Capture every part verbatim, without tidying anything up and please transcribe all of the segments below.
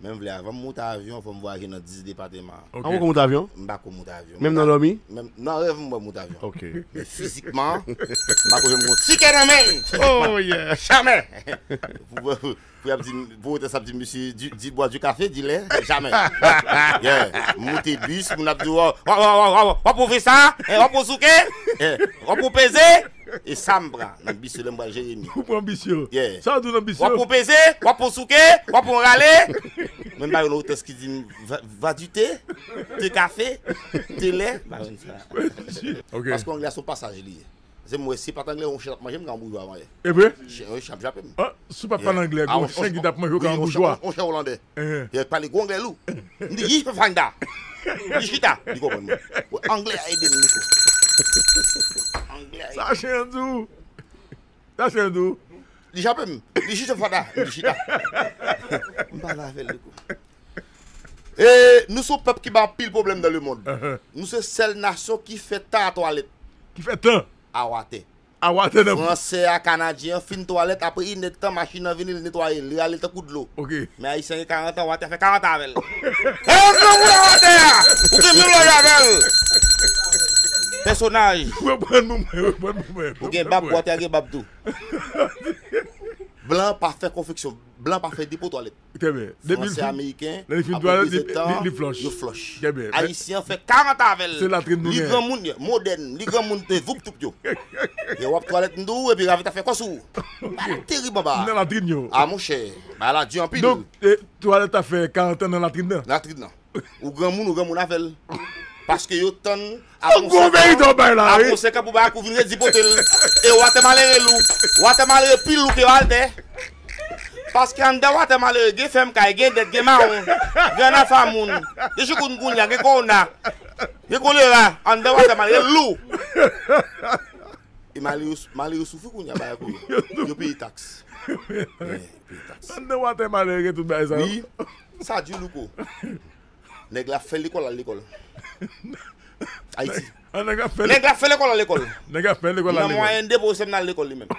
Men m vle avan m monte avyon, fò m vwayaje nan dis depatman. Ok. An, ou konn monte avyon? M pa konn monte avyon. Menm nan dòmi? Menm nan rèv m wè monte avyon. Ok. Men fizikman, m pa konn monte. Tikè nan men m. Oh, yeah. Jamè. Pou, pou, pou y ap di, pou otès ap di, "Misye di, di bwa di kafe, dilè, jamè." Yeah. M monte bis, moun ap di, "W, w, w ap pwouve sa, eh, w ap pwouve souke, eh, w ap pwouve peze." E sa m pran nan bis yo lè m pral Jeremi. Ou pran bis yo? Yeah. Sa w di nan bis yo? W ap pwouve peze, w ap pwouve souke, w ap pwouve rale. Men m pa yon otès ki di m, "Va, va du thé, thé café, thé lait." M pa konn sa. Ok. Paske anglè a se yon pasaj li ye. Se mwen, si pa t anglè, yon chen ap manje m, ka yon boujwa manje. E vre? Chen, yon chen ap jape m. Ah, si w pa t pale anglè, yon chen ki t ap manje w, ka yon boujwa. Yon chen olandè. Li pale gwo anglè lou. M di, "Yi fè fanda." Li chita, li konprann mwen. Anglè a ede m, li konprann. Anglè a ede m. Sa chen an di w. Sa chen an di w. Li jape m. Li chita fanda. Li chita. M pale avè l, li konprann. E nou se yon pèp ki ba anpil pwoblèm nan lemonn. Nou se sèl nasyon ki fè tan a twalèt. Ki fè tan? A watè. A watè nan. Fransè a, Kanadyen an fin twalèt, apre inèdtan machin nan vini, li netwaye l, li rale l tankou dlo. Ok. Men Ayisyen gen karant an, watè fè karant an avè l. E yon granmoun a watè a! Ou gen menm laj avè l! Pèsonaj! Reprann pou mwen, reprann pou mwen. Ou gen bab, watè a gen bab tou. Blan pa fè konfeksyon, blan pa fè depo twalèt. Trè byen. Depi l fin, lè li fin twalèt, li, li, li flòch. Yo flòch. Trè byen. Ayisyen an fè karant avè l. Se latrin nou gen. Li granmoun, modèn, li granmoun te voup toup yo. Yo w ap twalèt m di w, epi ravit ap fè kò sou ou. Bagay terib anba a. Nan latrin yo. A monchè, bagay la di anpil. Donk, e, twalèt ap fè karant an nan latrin nan. Latrin nan. Ou granmoun, ou granmoun avè l. Paske yo tann apre yon sèk an, apre yon sèk an pou bagay kou vin redi pote l. E watè malere lou. Watè malere pi lou ke altè. Paske anndan watè malere gen fèm kay, gen dèt, gen mawon, gen anafa moun, gen chikungunya, gen kowona, gen kolera. Anndan watè malere lou. E malere, malere soufri kounye a bagay kou yo. Yo peye taks. Peye taks. Anndan watè malere gen tout bagay sa yo. Wi. Sa di Louko. Nèg la fè lekòl, al lekòl. Ayiti. Nèg la fè lekòl, al lekòl. Nèg la fè lekòl, al lekòl. Nan mwayèn de pwofesè m nan al lekòl li menm.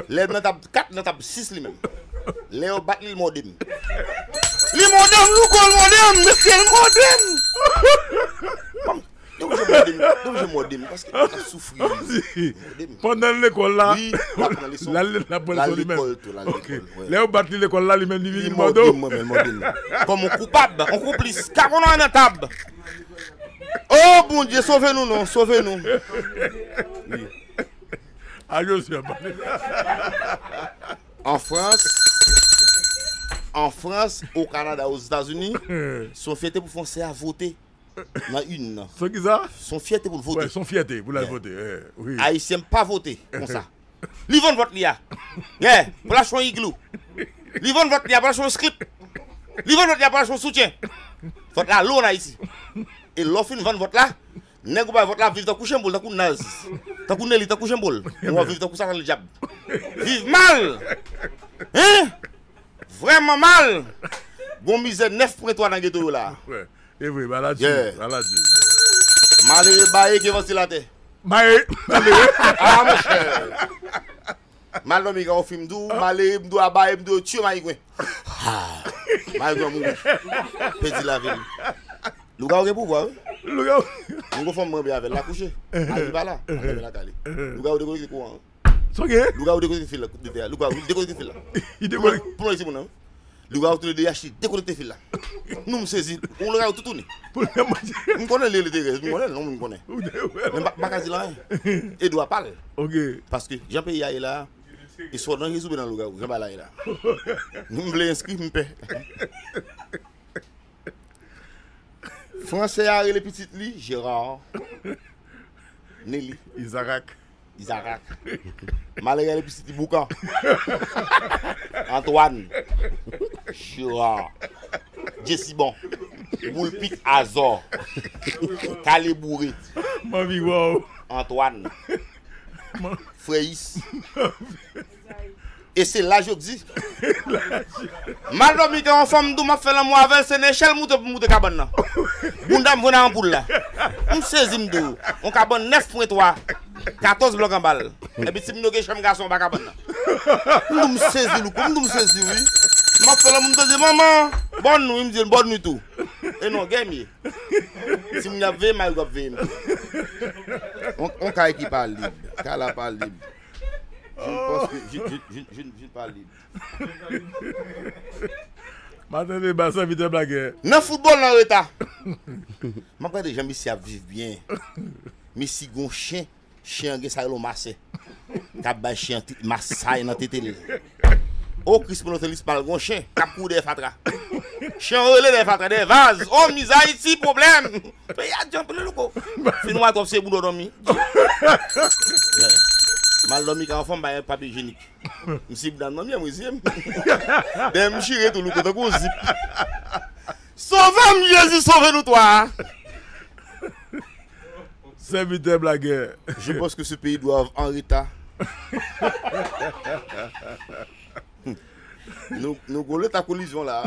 Lè nan tab kat, nan tab sis li menm. Lè yo bat li, l mòde m. Li mòde m, Louko, l mòde m, mesye, l mòde m. Depi je mòde m, depi je mòde m, paske m ap soufri. Pandan l lekòl la, l ap pran leson li menm. Ok. Lè yo bat li lekòl la, li menm li vini mòde w. Mwen menm, mòde m. Kòm yon koupab, yon konplis, ka konnen nan tab. O Bondye, sove nou non, sove nou. Wi. A Joseph. An Frans, an Frans, o Kanada, Ozetazini, se yon fyète pou Fransè a vote. Nan inn nan. Se ki sa? Se yon fyète pou l vote. Wè, se yon fyète pou l al vote. Ayisyen pa vote konsa. Li vann vòt li a. Pou l achte yon iglou. Li vann vòt li a pou l achte yon slip. Li vann vòt li a pou l achte yon soutyen. Vòt la lo an Ayiti. E lè w fin vann vòt la, nèg ou bay vòt la ap viv tankou chenbol, tankou naz. Tankou Nelly, tankou chenbol. Ou ap viv tankou satan ledyab. Viv mal! Hein? Vrèman mal! Gon mizè nèf pwen twa nan geto yo la. E vre, maladi, maladi. Malere baye gen vantilatè. Baye, malere. A, monchè. Mal dòmi ka ofri m di w, malere m di w a baye m di w tye mayigwen. Mayigwen mouri. Pèdi lavi l. Lougawou gen pouvwa, wi. Lougawou. M gon fanm mwen byen avè l, l akouche. Mari pa la, al fèmen lakay li. Lougawou dekonekte kouran an. Sa w gen? Lougawou dekonekte fil la, koup de fè a. Lougawou dekonekte fil la. Li dekonekte. Pou nou isi moun nan, wi. Lougawou tou le de achte dekonekte fil la. Nou m sezi. Yon lougawou toutouni. M konnen li, li te rèz. M konnen l, non, m konnen. Men m pa, m pa ka di l anyen. E dwa pa l. Ok. Paske jan peyi a ye la, e swa w nan Jezi oubyen nan lougawou. Jan bagay la ye la. M vle enskri, m pè. Fransè a rele pitit li Gérard. Nelly. Izarak. Izarak. Malere a rele pitit li Boukan. Antoine. Gérard. Jesibon. Boulpik Azò. Kaleboure. M anvi wè w. Antoine. Freyis. E se laj yo k di. Mal dòmi gen yon fanm tou, m ap fè lanmou avè l, se nan echèl moute pou moute kabann nan. Bounda m vre nan anpoul la. M sezi m tou. Yon kabann nèf pwen twa, katòz blòk anba l. Epi ti moun yo gen chanm gason anba kabann nan. M tou m sezi, Louko, m tou m sezi, wi. M ap fè lanmou, m tande manman, bòn nou, m di l bòn nou tou. E non, gè m ye. Si moun ap veye m, Mario ap veye m tou. On, on kay ki pa lib. Kay la pa lib. Je ne pense que je, je, je, je, je ne pas lib. Maten deba, sèvitè blagè. Nan foutbòl nan reta. M ap gade jan misye ap viv byen. Messi gon chen. Chen an gen sa rele yon masè k ap bay chen an ti masay nan tete l. O Kris, mwen te lis mal gon chen k ap kouri dèyè fatra. Chen an rele dèyè fatra, dèyè vaz. O miz Ayiti, pwoblèm. Peyi a di anpil louko. Fin wè twòp se boudò dòmi. Mal dòmi ka yon fanm bay papye ijenik. M si bouda m nan mye, mwen ziye m. Dèyè m chire tou louko tankou zip. Sove m, Jezi, sove nou twa. Sèvitè blagè. Je pense que ce pays doit en reta. Nou, nou gon leta kolizyon la.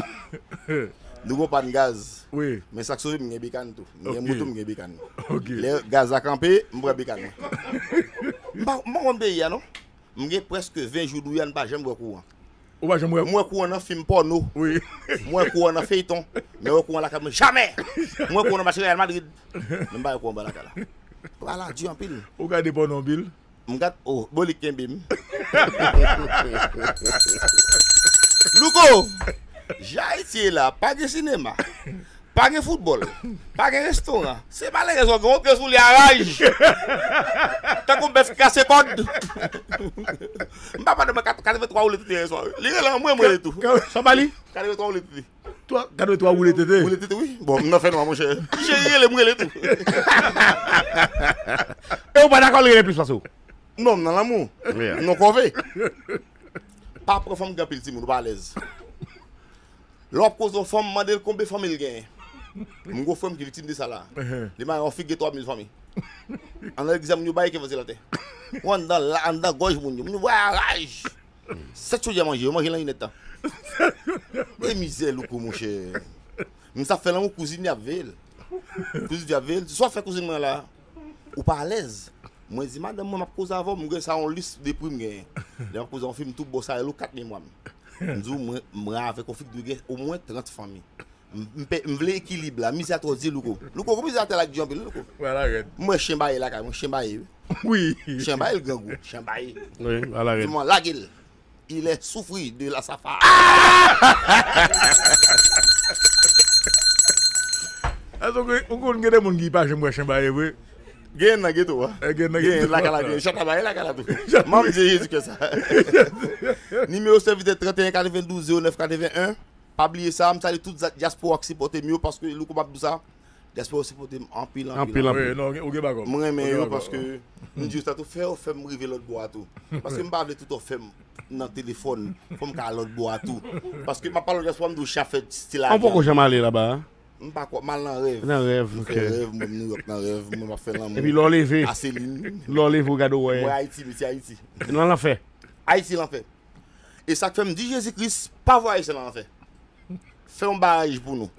Nou gon pàn gaz. Wi. Men sa k sove m gen bekàn tou. M gen moto, m gen bekàn. Ok. Lè gaz la kanpe, m pran bekàn mwen. M pa, m pa konn peyi a non. M gen prèske ven jou Douyane pa janm wè kouran. Ou pa janm wè? M wè kouran nan fim pòno. Wi. M wè kouran nan feyton. Men wè kouran lakay mwen jamè. M wè kouran nan match Real Madrid. Men m pa wè kouran anba lakay la. Pral a di anpil. Ou gade pòno anpil? M gad, oh, Bolik kenbe m. Louko, jan Ayiti ye la, pa gen sinema. Pa gen foutbòl. Pa gen restoran. Se malerèz ou gen wote sou li a raj. Tankou bèf ki kase kòd. M pa pale mwen kat-, katreventwa woule tete yè swa. Li rele an mwen, mwen rele tou. Sa ba li? Katreventwa woule tete. Twa, katreventwa woule tete. Woule tete, wi. Bon, m nan fè nwa, monchè. Cheri rele, m rele tou. E ou pa dakò li rele plis pase w? Non, m nan lanmou. M nan kòve. Pa pran fanm gen anpil timoun, ou pa alèz. Lè w ap koze yon fanm, mande l konbe fanmi l genyen. M gwo frè m ki viktim de sa la. Li marye yon fi ki gen twa mil fanmi. Anndan legliz la, moun yo bay kè vòzye l atè. Ou anndan la, anndan gòj moun yo. Moun yo voye a raj. Sèt chodyè manje, yo manje nan inèdtan. E mizè louko, monchè. M sa fè lanmou, kouzin li ap veye l. Kouzin li ap veye l. Swa fè kouzin mwen la, ou pa alèz. Mwen di, madanm mwen, m ap koze avè w, m gen sa yon lis de pri m genyen. Lè m ap koze yon fi, m tou bo sa rele ou kat memwa m. M di w, mwen, mwen avèk yon fi ki dwe gen omwen trant fanmi. M, m pe, m vle ekilib la, mizè a twò di louko. Louko, gon mizè atè la ki di anpil, louko. Wala rèd. M wè chen baye lakay mwen, chen baye, wi. Wi. Chen baye l grangou, chen baye. Wi, wala rèd. Di mwen, lage l. Il est souffri de la safa. Èske ou konn gen de moun ki pa janm wè chen baye vre? Gen nan geto a. Eh, gen nan geto a. Gen lakay la, gen chat la baye lakay la tou. Manm Dye Jezi kè sa. Nimewo sèvitè trant e en katrevendouz zewo nèf katreven en. Pa bliye sa, m salye tout dyaspora k sipòte m yo, paske louko m ap di w sa, dyaspora yo sipòte m anpil, anpil, anpil. Anpil. Wi, non, ou gen bagay. M renmen yo paske m di yo sa tou, fè yo fè m rive lòt bò a tou. Paske m pa vle tout w fè m nan telefòn, fò m ka al lòt bò a tou. Paske m ap pale dyaspora, m di w chafè ti lajan. Ou poko janm ale laba a? M pa kwè, m al nan rèv. Nan rèv, ok. M fè rèv, mwen New York nan rèv, mwen m ap fè lanmou. Epi lè w leve, a Selin. Lè w leve, w gade w wè. Mwen Ayiti, mesi Ayiti. Nan lanfè. Ayiti lanfè. E sa k fè m di Jezi Kris, pa voye Ayisyen nan lanfè. Fè yon baraj pou nou.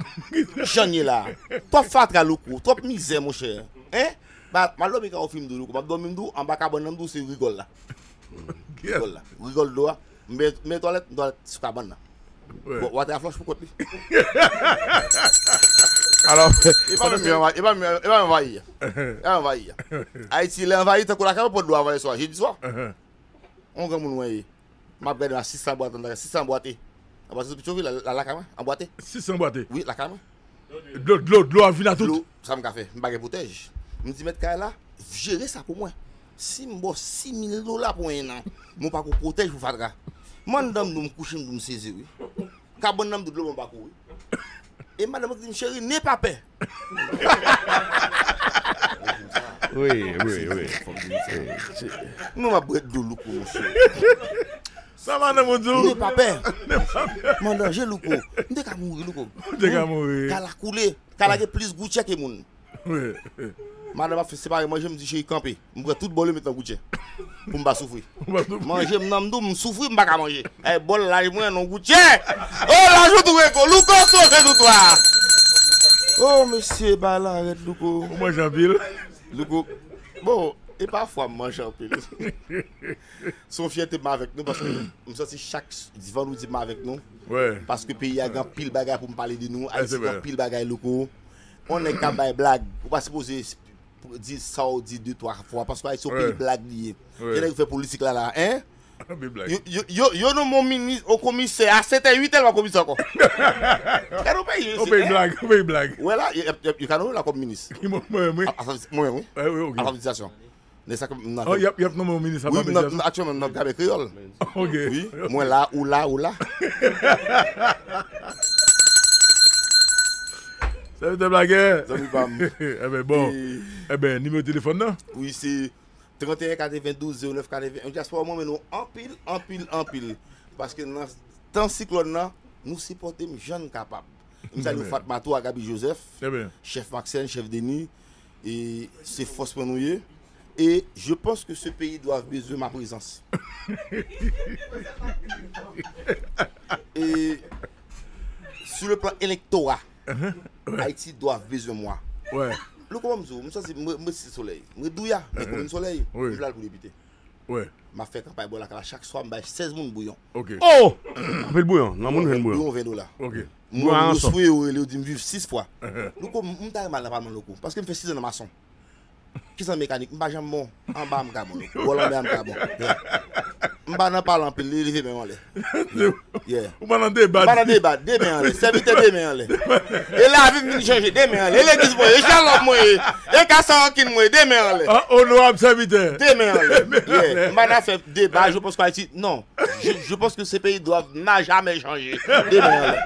Jan n ye la. Twòp fatra louko, twòp mizè, monchè. Hein? Ba, m al dòmi kay yon fi m di w louko, m ap dòmi m di w, anba kabann nan m di w se rigòl la. Rigòl la. Rigòl dlo a. M ben, m ben twalèt, m twalèt sou kabann nan. Bon, watè a flòch pou kont li. Alò, e pa menm yo anvayi, e pa menm, e pa menm anvayi a. E pa anvayi a. Ayiti, lè anvayi, tankou lakay mwen, pòt dlo a anvayi swa, jedi swa. On granmoun mwen ye. M ap gade a sis san bwat anndan, sis san bwate. Anbwate sou pitchovi, la, la, lakay mwen, anbwate. Sis san bwate? Wi, lakay mwen. Dlo, dlo, dlo ap vin a tout. Dlo, sa m ka fè? M pa gen pwotèj. M di mèt kay la, jere sa pou mwen. Si m ba w sis mil dola pou en an, men w pa gon pwotèj pou fatra. M anndan m dou, m kouche m dou, m sezi, wi. Kabann nan m dou, dlo ban m pa kouri. E madanm mwen ki di m, cheri, n'aie pas peur. Wi, wi, wi. Non, m ap bwè dlo louko, monchè. Sa madanm ou di w? N'aie pas peur. M an danje louko. M te ka mouri louko. Ou te ka mouri. Kay la koule. Kay la gen plis goutchè ke moun. Wi. Madanm ap fin separe manje, m di cheri kanpe. M pran tout bòl yo met nan goutchè. Pou m pa soufri. Manje m nan m dou, m soufri, m pa ka manje. Ay, bòl laj mwen nan goutchè. Oh, laj ou tou reko. Louko sove nou twa. Oh, mesye, bagay la rèd, louko. Ou manje anpil? Louko. Bon, E pafwa m manje anpil. Se yon fyète m avèk nou paske m santi chak s- vandredi m avèk nou. Paske peyi a gen anpil bagay pou m pale de nou. Ayiti gen anpil bagay loko. On nèg ka bay blag. Ou pa sipoze di sa w di de twa fwa paske Ayiti se yon peyi blag li ye. Gen nèg fè politik la la, hein? Yo, yo, yo, yo nonmen yon minis, yon komisè a sèt è uit è l pa komisè ankò. Gade yon peyi isit, hein? Yon peyi blag, yon peyi blag. Wè la, yo, yo, yo ka nonmen la kòm minis. Mwen, mwen, mwen. Mwen, wi. Alfabetizasyon. Nèg sa ke m nan Oh, y ap, y ap nonmen yon minis Wi, m nan, alfabetizasyon. Aktyèlman, m nan Gabè Kreyòl. Ok. Wi, mwen la, ou la, ou la. Sèvitè Blagè. Zanmi pa m. Eben, bon. Eben, nimewo telefòn nan? Wi, se trant e en katrevendouz zewo nèf katreven. Dyaspora, mwen renmen nou anpil, anpil, anpil. Paske nan tan siklòn nan, nou sipòte m jan n kapab. M salye Fatma tou a Gaby Joseph, chèf Maxène, chèf Denis, e se fòs mwen nou ye. E je pense que ce pays doit bezwen ma prezans. E sou le plan elektora, Ayiti dwa bezwen mwa. Louko, ban m di w, m santi m re- m resi solèy. M ret douya, men komin solèy, m vle al pou depite. M ap fè kanpay bò lakay la chak swa, m bay sèz moun bouyon. Oh! Anpil bouyon, nan moun jwenn bouyon. Bouyon ven dola. Mwen, yo swe, yo rele, yo di m viv sis fwa. Louko, m m ta renmen al nan palman Louko, paske m fè sis an nan mason. Kisa mekanik? M pa janm bon. Anba m ka bon. Bò lanmè a m ka bon. Yeah. M pa nan pale anpil, li leve men anlè. Yeah. Ou pa nan deba. M pa nan deba, de men anlè. Sèvitè de men anlè. E lavi m vin chanje, de men anlè. E legliz mwen ye, e shalòm mwen ye, e kasa rankin mwen ye, de men anlè. Onorab sèvitè. De men anlè. Yeah. M pa nan fè deba, je pense que Ayiti, non. Je, je pense que ce pays doit n'a jamais changé. De men anlè.